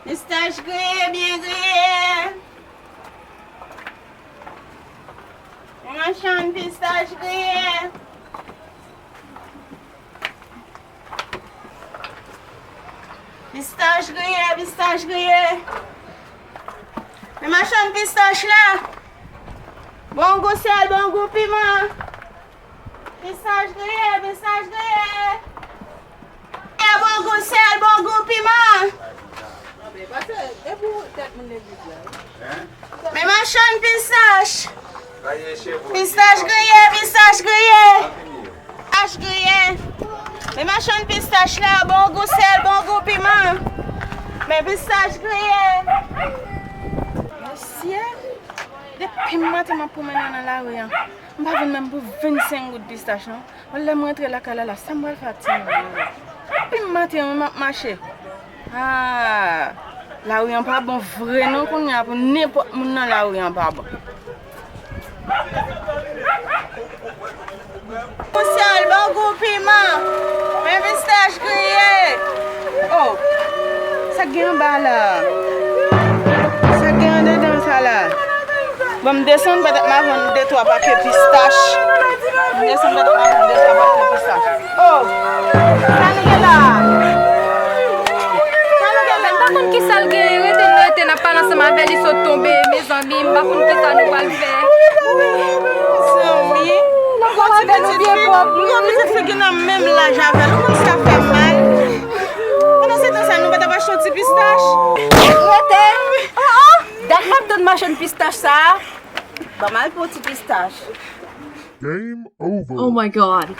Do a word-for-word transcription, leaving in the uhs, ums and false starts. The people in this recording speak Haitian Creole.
Pistach griye, byen griye. Machann pistach griye. Pistach griye, pistach griye. Men machann pistach la. Bon gou sèl, bon gou piman. Pistach griye, pistach griye. Bon gou sèl, bon gou piman. Men machann pistach. Pistach griye, pistach griye. Pistach griye. Men machann pistach la, bon gou sèl, bon gou piman. Men pistach griye. Mesye, depi maten m ap pwomennen nan lari a. M pa vin menm pou vennsenk goud pistach non. Bon, lè m rantre lakay la la, sa m pral fè ak timoun yo? Depi maten m ap mache. Ah, lari an pa bon vre non kounye a pou nenpòt moun nan lari an pa bon. Pou sèl, bon gou piman. Men pistach griye. Oh, sa k gen anba la? Sa k gen andedan sa la? Bon, m desann petèt m a vann de twa pake pistach. M desann petèt m a vann de twa pake pistach. Oh, sa nou gen la? Sa nou gen la? M pa konn ki sa l gen, rete n rete n ap pale ansanm avè li sot tonbe, mezanmi, m pa konn ki sa nou pral fè. Zanmi, m gon ti pitit fi, m gon pitit fi ki nan menm laj avè l, ou konn sa fè mal. Pandan se tan sa, nou pa t ap achte yon ti pistach? Rete. Oh, oh. Dat m ap tann machann pistach sa a. Ban m al pran ti pistach. Game over. Oh my God.